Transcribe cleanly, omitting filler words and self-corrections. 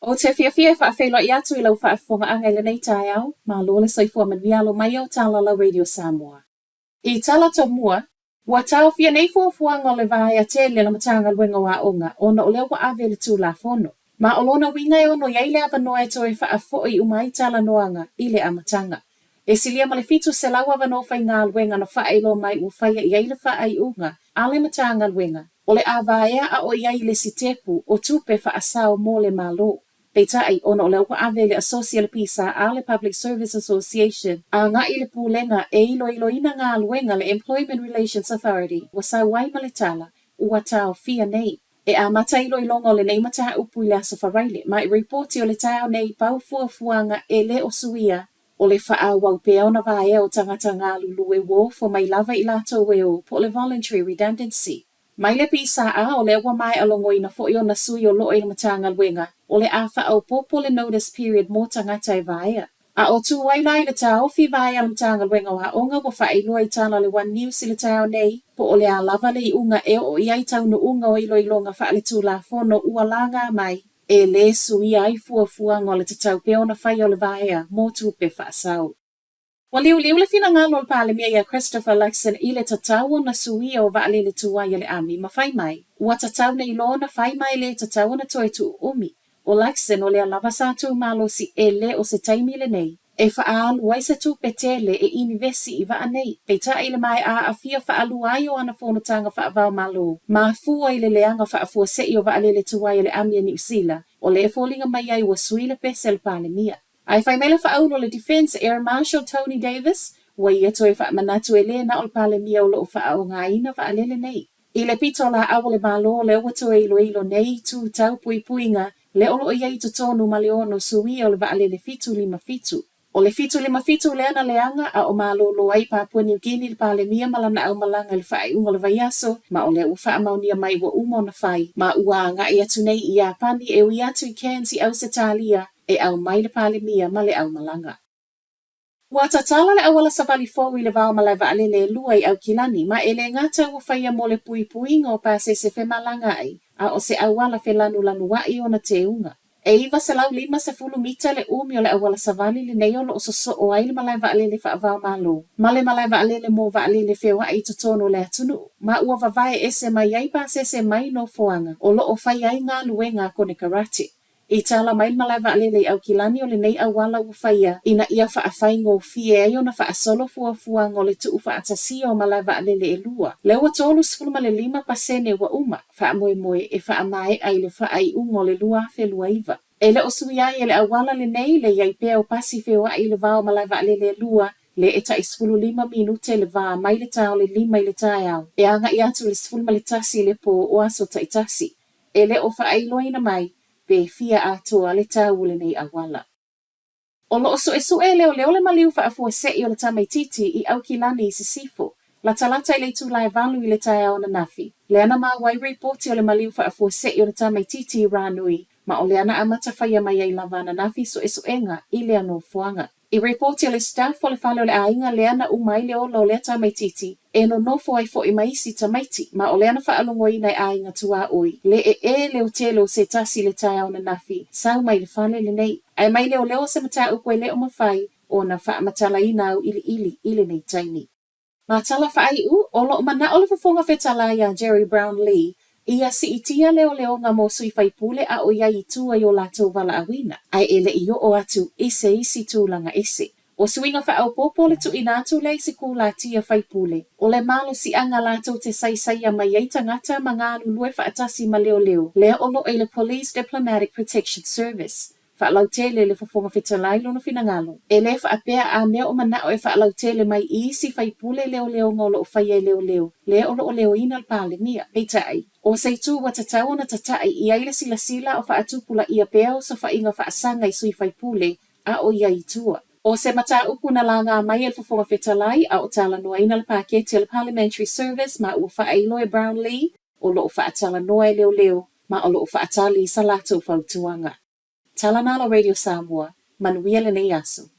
Ou te fiafia e faafeiloai atu i lau faafofogaaga i lenei taeao, malo le soifua manuia alo mai o Talalau Radio Samoa. I tala tomua, ua taofia nei fuafuaga o le vaea tele o le Matagaluega o Aoga ona o lea ua ave le Tulafono. Ma o lona uiga e ono i ai le avanoa e toe faafoi uma ai talanoaga i le amataga. E silia ma le 700 avanoa faigaluega na faailoa mai ua faia i ai le faaiuga a le Matagaluega o le a vaea a o i ai le sitepu o tupe faasao mo le Malo. Peitai, ona o lea ua ave le Asosi a le PSA le Public Service Association agai i le Pulega e iloiloina galuega le Employment Relations Authority ua sau ai ma le tala ua taofia nei. E amata iloiloga o lenei mataupu i le Aso Faraile, ma i ripoti o le taeao nei pau fuafuaga e le o suia o le faaauau pea ona vaea o tagata galulue ua ofo mai lava i latou e o po o le voluntary redundancy. Mai le PSA, o lea ua maea logoina foi ona sui o loo i le Matagaluega, o le a faaopoopo le notice period mo tagata e vaea. A o tu ai la i le taofi vaea a le Matagaluega o Aoga ua faailoa i tala a le One News i le taeao nei, po o le a lava le iuga e oo i ai taunuuga o iloiloga faaletulafono ua laga mai, e lē suia ai fuafuaga o le tatau pea ona faia o le vaea mo tupe faasao. Ua liuliu le finagalo o le Palemia ia Christopher Luxon i le tatau ona suia o vaalele tuai a le ami ma fai mai, ua tatau nei loa ona fai ma e lē tatau ona toe tuuumi. O Luxon o lea lava sa tu malosi e lē o se taimi lenei e faaalu ai se tupe tele e inivesi i vaa nei. Peitai i le maea aafia faalua ai o ana fonotaga faava-o-Malo, mafua i le leaga faafuasei o vaalele tuai a le Ami a Niu Sila, o lea e foliga mai ai ua sui le pese a le Palemia. Ae fai mai le faaulu o le Defence Air Marshal Tony Davis, ua ia toe faamanatu e lē na o le Palemia o lo o faaaogaina vaalele nei. I le pito laau o le Malo lea ua toe iloilo nei itu tau puipuiga lea o lo o i ai i totonu ma le ono suia o le vaalele 757. O le 757 lea na leaga a o malolo ai Papua New Guinea i le Palemia ma lana aumalaga i le faaiuga o le vaiaso, ma o lea ua faamaonia mai ua uma ona fai, ma ua agai atu nei i Iapani e ui atu i Cairns i Ausetalia e aumai le Palemia ma le aumalaga. Ua tatala le auala savali fou i le va o malae vaalele e lua i Aukilani, ma e lē gata ua faia mo le puipuiga o pasese femalagaai, a o se auala felanulanuaʻi ona teuga. E 950 mita le umi o le auala savali lenei o lo o sosoo ai le malae vaalele faava-o-Malo ma le malae vaalele mo vaalele feoaʻi i totonu o le atunuu, ma ua vavae ese mai ai pasese mai nofoaga o lo o fai ai galuega a konekarate. I tala mai le malae vaalele i Aukilani o lenei auala ua faia ina ia faafaigofie ai ona faasolo fuafuaga o le tuufaatasia o malae vaalele e lua, lea ua 35% ua uma, faamoemoe e faamaea i le faaiuga o le 2029. E le o suia ai e le auala lenei le i ai pea o pasi feoai i le va o malae vaalele e lua, lea e tai 15 minute le va mai le ta o le 5 i le taeao e agai atu i le 11 i le pō o aso taitasi. E le o faailoaina mai pe fia atoa le tau o lenei auala. O lo o suesue e leoleo le maliu faafuasei o le tamaitiiti i Aukilani i Sisifo, latalata i le itula e 8 i le taeao ananafi, lea na maua ai ripoti o le maliu faafuasei o le tamaitiiti i Ranui, ma o lea na amata faia mai ai lava ananafi suesuega i lea nofoaga. I ripoti a le staff o le fale o le aiga lea na uma ai le ola o lea tamaitiiti e nonofo ai foi ma isi tamaiti, ma o lea na faalogoina e aiga tuaoi le ee leotele o se tasi i le taeao ananafi sau mai le fale lenei. Ae mai leoleo o se mataupu e le o mafai ona faamatalaina auiliili i lenei taimi. Ma tala faaiu, o lo o manao le Fofoga Fetalai ia Gerry Brownlee ia siitia leoleoga mo sui faipule a o i ai i tua i o latou valaauina, ae e le i oo atu i se isi tulaga ese. O suiga faaopoopo le tuuina atu lea i se kulatia faipule, o le malosiaga latou te saisaia mai ai tagata ma galulue faatasi ma leoleo lea o lo o i le Police Diplomatic Protection Service. Faalautele le Fofoga Fetalai lona finagalo, e lē faapea a mea o manao e faalautele mai i isi faipule leoleoga o lo o faia e leoleo lea o lo o leoina le Palemia. Peitai, o se itu ua tatau ona tataʻi i ai le silasila o faatupulaia pea osofaiga faasaga i sui faipule a o ia i tua. O se mataupu na laga mai e le Fofoga Fetalai a o talanoaina le paketi a le Parliamentary Service ma ua faailoa e Brownlee o lo o faatalanoa e leoleo ma o lo o faatali i sa latou fautuaga. Tala Nalo Radio Samoa, manuia lenei aso.